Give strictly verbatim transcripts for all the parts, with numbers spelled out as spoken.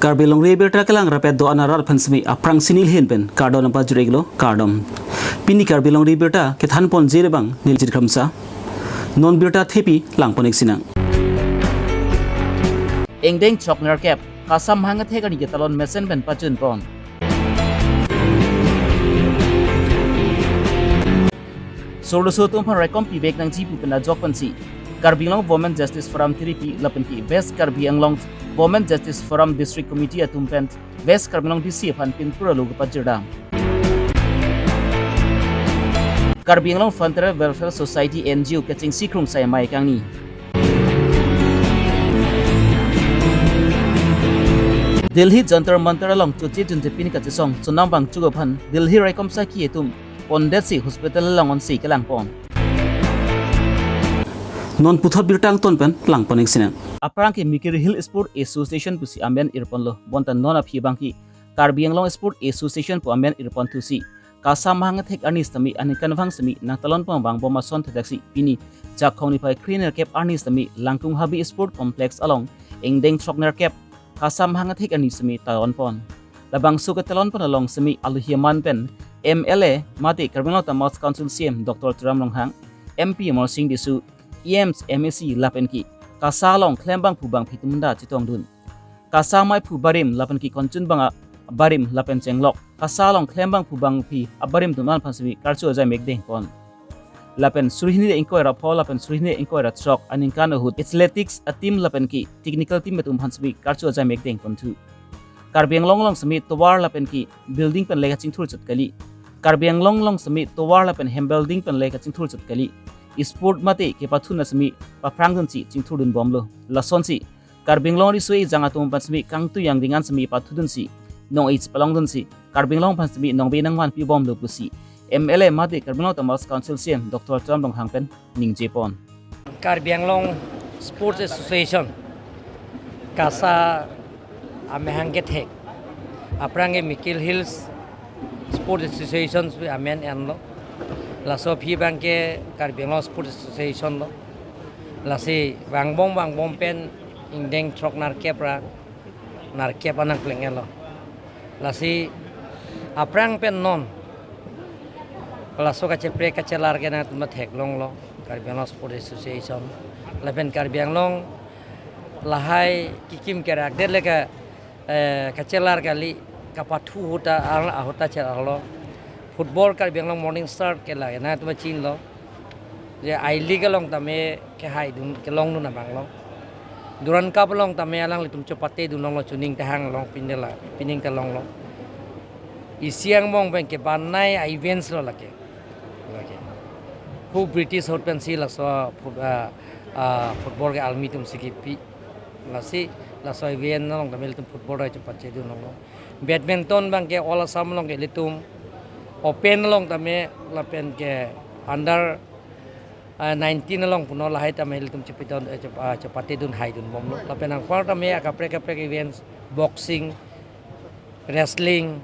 Karbi Longri Abirta kelang rapet do-an arat aphan semi aphrangsi neli ahin pen kardom nangpajir-iklo, kardom. Pini Karbi Longri Abirta kethanponji abang neli Jirkhamsa. Non birta thepi langpon-ik sinang. Ingdeng throk nerkep, KASA mahang athek arni ketalon mesen pen pajutpon. Solo so atum aphan raikom pivek nangji pu pen ajok pensi Karbi Anglong Women Justice Forum Tiripi lapen ke West Karbi Anglong Women Justice Forum District Committee atum pen West Karbi Anglong D C aphan pinpur alo kepajirdam. Karbi Anglong Frontier Welfare Society N G O kechengsi krungsai amei kangni. Delhi Jantar Mantar along choche junjepin kachesong sonam bangchuk aphan Delhi raikom sakhi atum pondetsi hospital along onsi kelangpon. Non puthot birta angton pen langpon-ik sinang. Aphrang ke Mikir Hill Sport Association pusi amen irponlo, bonta non aphi abang ke Karbi Anglong Sport Association pu amen irpon thusi KASA mahang athek arni sitame aningkanvang semi nangtalonpon vangbom ason thektheksi pini Jakhong niphai kre nerkep arni sitame Langkung Habe Sport Complex along ingdeng throk nerkep KASA mahang athek arni semi talonpon. Labangso ketalonpon along semi alohi aman pen M L A mate Karbi Anglong Autonomous Council C E M Doctor Tuliram Ronghang, M P Amarsing Tisso, E Ms, M A C lapen ke KASA along klembangphu bangphi atum ta chetongdun. KASA maiphu barim lapen ke konchun bang abarim lapen chenglok KASA along klembangphu bangphi abarim atum aphan semi karcho ajai mekdengpon. Lapen suri hini ingkoi ra pho lapen suri hini ingkoi ra throk aningkan ahut athletics a-team lapen ke technical team atum aphan semi karcho ajai mekdengponthu. Karbi Anglong along semi tovar lapen ke building pen le kachingthur chot kali. Karbi Anglong along semi tovar lapen hem building pen le kachingthur chot kali. Sport mate kepathuna semi paphrangdunsi chingthurdunbomlo. Lasonsi Karbi Anglong riso ejang atum aphan semi kangtui angdeng an semi pathudunsi nong-e chepalongdunsi Karbi Anglong aphan semi nongbe nangvanpibomlo pusi M L A mate Karbi Anglong Autonomous Council C E M Doctor Tuliram Ronghang pen ningjepon. Karbi Anglong Sports Association, KASA amahang kethek. Aphrang ke Mikir Hills Sports Association pu amen enlo. Laso aphi abang ke Karbi Anglong Sports Association lo. Lasi vangbom vangbom pen ingdeng throk nerkep ra nerkep anang pleng enlo. Lasi aphrang pen non laso kacheprek kachelar ke nangtum theklonglo Karbi Anglong Sports Association. Lapen Karbi Anglong lahai kekim kerak det le ka, eh, kachelar kali, kapathu ahut ta, ahut ta chelarlo. Football Karbi Anglong Morning Star ke la nangtum chinilo. Je I-League along tame kehaidun kelongdun abanglo. Durand Cup along tame alanglitum chepatedun longlo, chuning tahang along pindela, pining ta longlo. Isi angbong pen kebanai a-events lo lake. Lake. Hu British ahut pensi laso foot-, ah, ah, football ke almi atum si kipi. Lasi laso event along tame ilitum football rai chepachedun longlo. Badminton abang ke All Assam along ke ilitum open along tame lapen ke under, ah, nineteen along puno lahai tame ilitum chepidun, eh, chep-, ah, chepatedun haidunbomlo. Lapen anpar tame akaprek kaprek events, boxing, wrestling,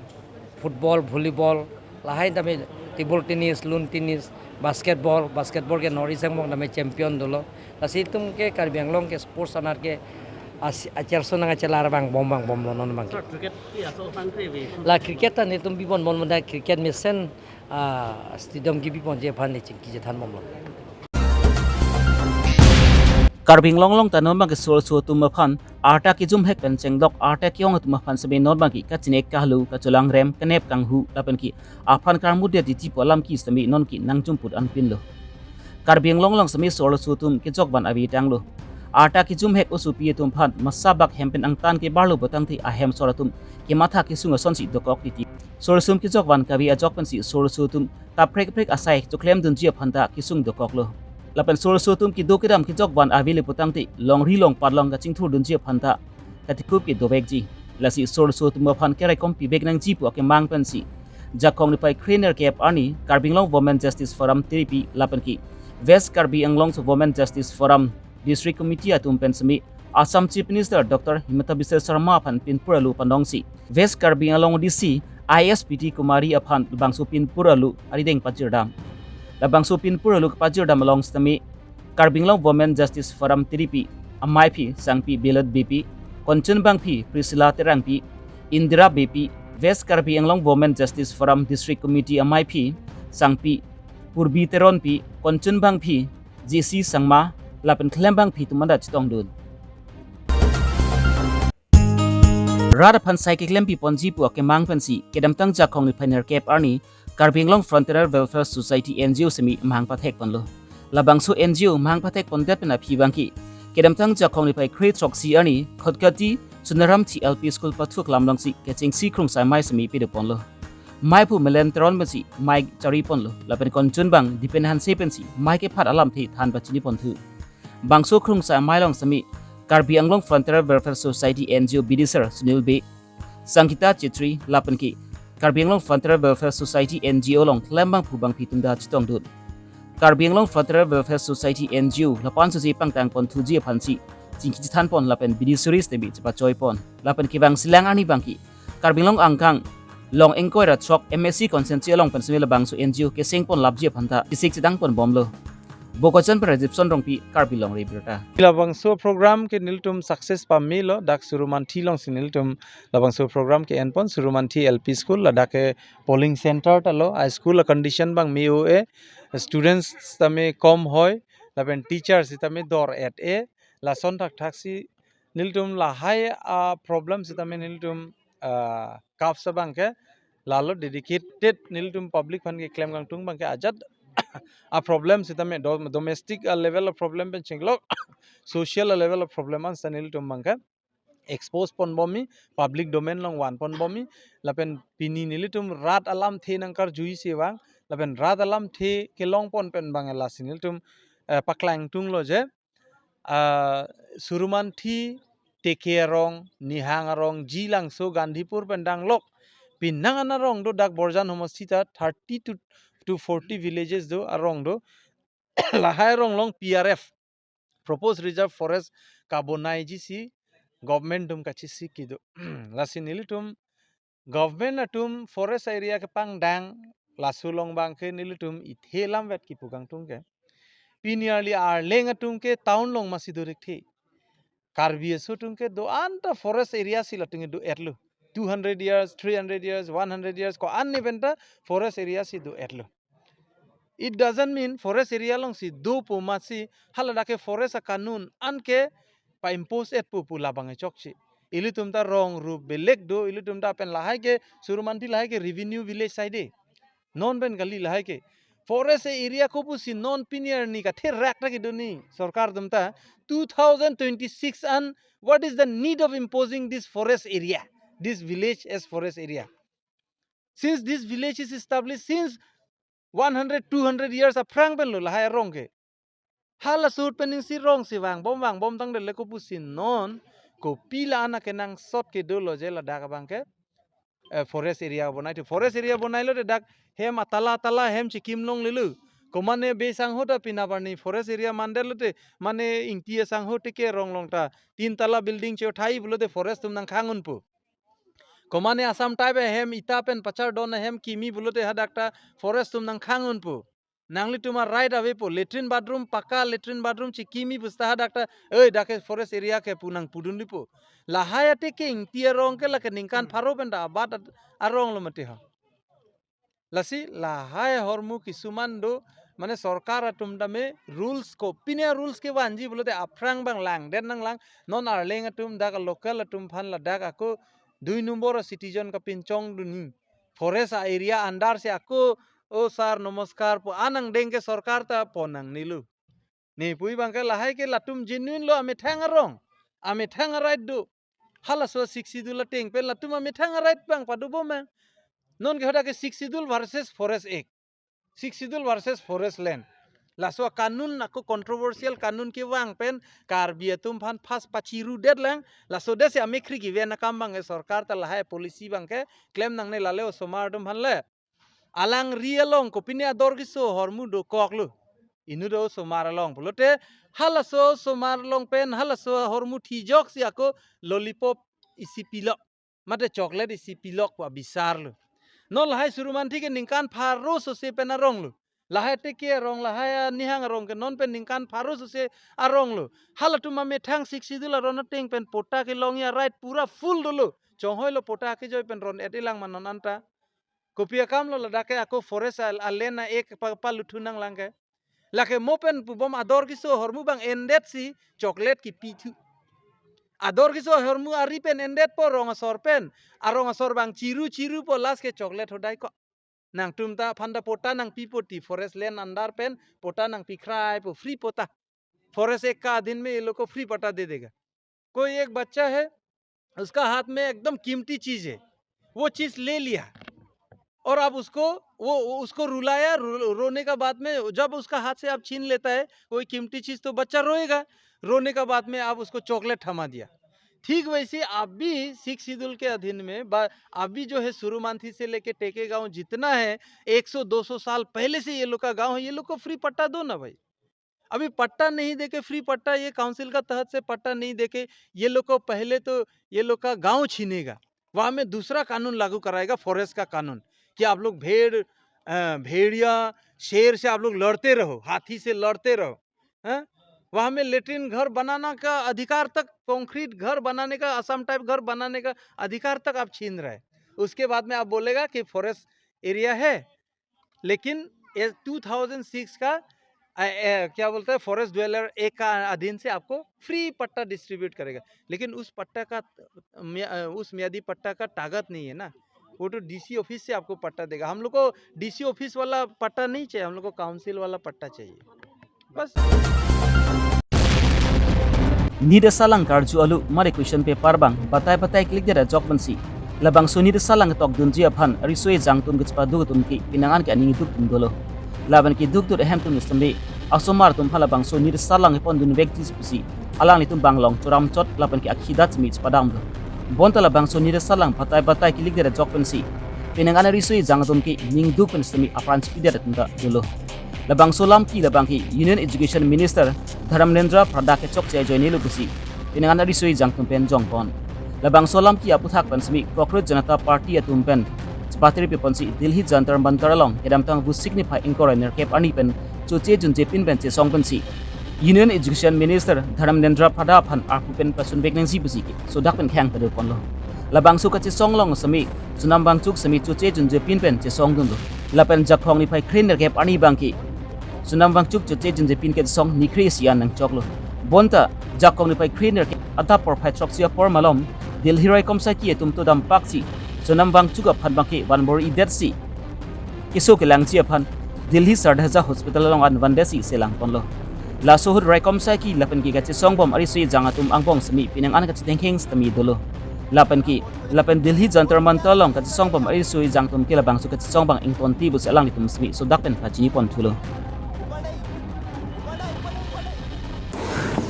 football, volleyball, lahai tame table tennis, lawn tennis, basketball, basketball ke North East angbong tame champion dolo. Lasi itum ke Karbi Anglong ke sports aner ke as-, acharso nangchelar vangbom vangbomlo non abang ke. Sir, cricket pi aso sang kre ve? La cricket ta netum bibonbom da, cricket mesen, ah, stadium kebiponji aphan ne chingki chethanbomlo. Karbi Anglong along ta non abang ke solo so atum aphan arta kejumhek pen chenglok arta ke-ong atum aphan semi non abang ke kachinek kahlu, kacholangrem, kenep kanghu lapen ke aphan karmut det titi pu alam ke semi non ke nangjumput anpinlo. Karbi Anglong along semi solo so atum kejokvan ave tanglo. Arta kejumhek osopi atum aphan masabak hem pen angtan kebarlo putangte ahem sor atum kematha kesung asonsi dokok titi. Solo so atum kejokvan kave ajok pensi solo so atum kaprek kaprek asai choklemdunji aphan ta kesung dokoklo. Lapen solo so atum kedo kedam kejokvan avele putangte longri longpat along kachingthurdunji aphan ta katikup kedovekji. Lasi solo so atum aphan keraikom pivek nangji pu akemang pensi Jakhong niphai kre nerkep arni Karbi Anglong Women Justice Forum Tiripi lapen ke West Karbi Anglong Women Justice Forum District Committee atum pen semi Assam Chief Minister Doctor Himanta Biswa Sarma aphan pinpur alo pandongsi West Karbi Anglong D C I S P T Kumari aphan bangso pinpur alo arideng pajirdam. Labangso pinpur alo pajirdam along sitame Karbi Anglong Women Justice Forum Tiripi amaiphi Sangpi Bilot B P, Konchun Bangphi, Priscilla Terangpi, Indira Beypi, West Karbi Anglong Women Justice Forum District Committee amaiphi, Sangpi, Purbi Teronpi, Konchun Bangphi, J C Sangma, lapen klembangphi atum anta chetongdun. Rat aphan sai keklempi ponji pu akemang pensi, kedamtang Jakhong niphai nerkep arni, Karbi Anglong Frontier Welfare Society N G O sitame mang pathek ponlo. Labangso N G O mang pathek pondet pen aphi abangke, kedamtang Jakhong niphai kre throksi arni, Khatkhati Sonaramthi L P School pathuk lam alongsi kechengsi Krungsai Amei sitame pado ponlo. Mei aphu Melen Teron pensi mei chari ponlo, lapen Konchun Bang Dipen Hanse pensi mei kephat alamthe than pachini ponthu. Bangso Krungsai Amei along sitame Karbi Anglong Frontier Welfare Society N G O bidiser Sunil Bey, Sangita Chetri lapenke Karbi Anglong Frontier Welfare Society N G O along klembangphu bangphi atum ta chetongdun. Karbi Anglong Frontier Welfare Society N G O lapuson susi pangtang ponthuji aphansi chingki chethan pon lapen bidi suri sitame chepachoi pon. Lapen kevangsilang arni abangke Karbi Anglong angkang long ingkoi ra throk M A C constituency along pen sitame labangso N G O keseng pon lapji aphanta kisik chetang ponbomlo. Bokajan pen Rajibson Rongpi, Karbi Longri Abirta. Labangso program ke nelitum success pamelo, dak Surumanthi alongsi nelitum labangso program ke-en pon. Surumanthi L P School, ladak ke polling center ta lo, a school a condition abang me-o-e, students tame kom hoi, lapen teachers tame dor-et-e, lason thakthaksi nelitum lahai a problem sitame nelitum, ah, kap sa abangke, lalo dedicated nelitum public aphan keklem kangtung abangke ajat a problem sitame do-, domestic a level a problem pen chenglok, social a level a problem ansa nelitum abangke expose ponbomji, public domain along van ponbomji, lapen pini nelitum rat alamthe nangkarjuisi vang, lapen rat alamthe kelong pon pen abang lasi nelitum, eh, paklangtunglo je, ah, Surumanthi, Teke arong, Nihang arong, Jilangso, Gandhipur pen danglok, penang an arong do, dak Borjan homosti ta thirty to, to forty villages do arong do. Lahai arong along P R F, Proposed Reserve Forest kabonaiji si government atum kachesik kedo. Lasi nelitum government atum forest area kepangdang, laso along abangke nelitum ithe lamvet kipu kangtung ke. Pini arni Arleng atum ke town along masi dorik the. Karbi aso atum ke do-an ta forest area si latum ke do-etlo. Two hundred years, three hundred years, one hundred years, ko-an ni penta forest area si do-etlo. It doesn't mean forest area alongsi dopo amatsi haladak ke forest a kanun anke pa-impose-etpo pu labang chokche. Ilitum ta rong rup belek do, ilitum ta pen lahai ke, Surumanthi lahai ke revenue village side. Non pen kali lahai ke. Forest area kopusi non pini arni katherak ta kedo ni sorkar atum ta. Two thousand twenty-six an, what is the need of imposing this forest area, this village as forest area? Since this village is established since one hundred, two hundred years aphrang pen lo lahai arong ke. Halaso ahut pen ning si rong si vangbom vangbom tangdet le kopusi non kopi la-an akenangsot kedo lo je ladak abangke, eh, forest area bonai thu. Forest area bonailo te dak hem atala atala hem chikim longlelo. Komane Bey sangho ta pini arni forest area mandetlo te, mane Ingti asangho Teke arong along ta tin tala building chothai pulote forest atum nangkhang unpo. Komane Assam type ahem ita pen pachardon ahem kimi pulote hadak ta forest atum nangkhang unpo. Nanglitum a right avepo, latrine bathroom, paka latrine bathroom chikimi pu seta hadak ta, "Oi, dak ke forest area ke," pu nangpudun dipo. Lahai a Teke Ingti arong ke lake ningkan pharo pen ta abat at-, arong lo mati ha. Lasi lahai ahormu kisuman do, mane sorkar atum tame rules ko, pini a rules kevanji pulote aphrang abang langdet nanglang, non Arleng atum dak local atum aphan ladak ako dui nombor citizen kapinchongdunji. Forest a area under si ako, "O sir, namaskar," pu an angdeng ke sorkar ta pon nangnelo. Ne pu abangke lahai ke latum genuine lo, amethang arong, amethang a right do. Halaso Sixth Schedule ateng pen latum amethang a right abang padobom ma. Non ke hadak ke Sixth Schedule versus Forest Act. Sixth Schedule versus Forest Land. Laso kanun ako controversial kanun kevang pen Karbi atum aphan phas pachirudet lang. Laso desi amekhri keven akam abang ke sorkar ta lahai policy abangke klem nangne lale osomar atum aphan le. Alangri along kopine ador keso ahormu dokoklo. Inut osomar along pulote halaso osomar along pen halaso ahormu thijok si ako lollipop isi pilok, mate chocolate isi pilok pu abisar lo. Non lahai Surumanthi ke ningkan pharo sose pen arong lo. Lahai ateke arong, lahai anihang arong ke non pen ningkan pharo suse arong lo. Halatum amethang Sixth Schedule aron ateng pen patta kelongji a-right pura full dolo. Chonghoi lo patta kejoi pen ron-et-elang ma non anta. Kopi akam lo ladak ke ako forest al-, alen a-ek pa, paluthu nanglang ke. Lake mo pen pubom ador keso ahormu abang endetsi chocolate kipithu. Ador keso ahormu ari pen endetpo, rong asor pen. Arong asor abang chiru chirupo, last ke chocolate hodai ko. Nangtum ta aphan ta patta nangpipo ti, forest land under pen patta nangpikraipo, free patta. Forest act का अधीन में ये लोग को फ्री पट्टा दे देगा। कोई एक बच्चा है, उसका हाथ में एकदम कीमती चीज है, वो चीज ले लिया और अब उसको, वो, वो उसको रुलाया, रो-, रोने का बाद में जब उसका हाथ से आप छीन लेता है कोई कीमती चीज, तो बच्चा रोएगा, रोने का बाद में आप उसको चॉकलेट थमा दिया। ठीक वैसे आप भी सिक्स शेड्यूल के अधीन में बा-, आप भी जो है सुरुमांथी से लेके टेके गांव जितना है, एक सौ दो सौ साल पहले से ये लोग का गांव है, ये लोग को फ्री पट्टा दो ना भाई। अभी पट्टा नहीं देके, फ्री पट्टा, ये काउंसिल का तहत से पट्टा नहीं देके ये लोग को, पहले तो ये लोग का गांव छीनेगा, वहां में दूसरा कानून लागू कराएगा, फॉरेस्ट का कानून, कि आप लोग भेड़, अ, भेड़िया, शेर से आप लोग लड़ते रहो, हाथी से लड़ते रहो, हैं? वहां में लेटरिन घर बनाना का अधिकार तक, कंक्रीट घर बनाने का, असम टाइप घर बनाने का अधिकार तक आप छीन रहे। उसके बाद में आप बोलेगा कि फॉरेस्ट एरिया है, लेकिन ये टू थाउजेंड सिक्स का, अ, अ, क्या बोलता है, फॉरेस्ट ड्वेलर एक्ट का अधीन से आपको फ्री पट्टा डिस्ट्रीब्यूट करेगा। लेकिन उस पट्टा का म्या-, अ, उस मियादी पट्टा का ताकत नहीं है ना, वो तो डीसी ऑफिस से आपको पट्टा देगा। हम लोग को डीसी ऑफिस वाला पट्टा नहीं चाहिए, हम लोग को काउंसिल वाला पट्टा चाहिए। बस। Nit asalang karju alu mari question paper abang batai batai klikdet ajok pensi labangso nit asalang tokdunji aphan riso-ejang atum kachepado atum ke penang an ke aning iduk atum dolo. Lapen keduk dut ahem atum sitame asomar atum aphan labangso nit asalang kepondun vekji pusi alanglitum abang long choramchot lapen ke akhidat simi chepadamlo. Bonta labangso nit asalang batai batai klikdet ajok pensi penang an riso-ejang atum ke ning duk pen sitame apran chipidet atum ta dolo. Labangso alam ke labang ke Union Education Minister Dharmendra Pradhan kechokche ajoine lo pusi penang an riso-ejang atum pen jongpon. Labangso alam ke aputhak pen sitame Cockroach Janata Party atum pen chepatir piponsi Delhi Jantar Mantar along kedamtang Vosik niphai ingkoi ra nerkep arni pen choche junje pin pen chesong pensi Union Education Minister Dharmendra Pradhan aphan arpu pen pasun vek nangji pusi ke sodak pen khang tadu ponlo. Labangso kachesong along sitame Sonam Wangchuk sitame choche junje pin pen chesong dunlo. Lapen Jakhong niphai kre nerkep arni abang ke Sonam Wangchuk choche junje pin kachesong niphai isi an nangchoklo. Bonta Jakhong niphai kre nerkep adap porphai throksi apor malom Delhi raikom saki atum to dampak si Sonam Wangchuk aphan abang ke vanbor-idetsi keso kelangji aphan Delhi Sardar Haja Hospital along an vandetsi selang ponlo. Laso ahut raikom saki lapen ke kachesong bom ariso-ejang atum angbong sitame penang an kachethengkheng sitame dolo. Lapen ke lapen Delhi Jantar Mantar along kachesong bom ariso-ejang atum ke labangso kachesong abang ingtonti pusi alanglitum sitame sodak pen pachini ponthulo.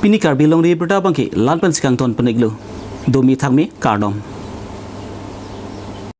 Pini Karbi Longri Abirta abang ke la-an pensi kangton pon-iklo. Domi thakmi kardom.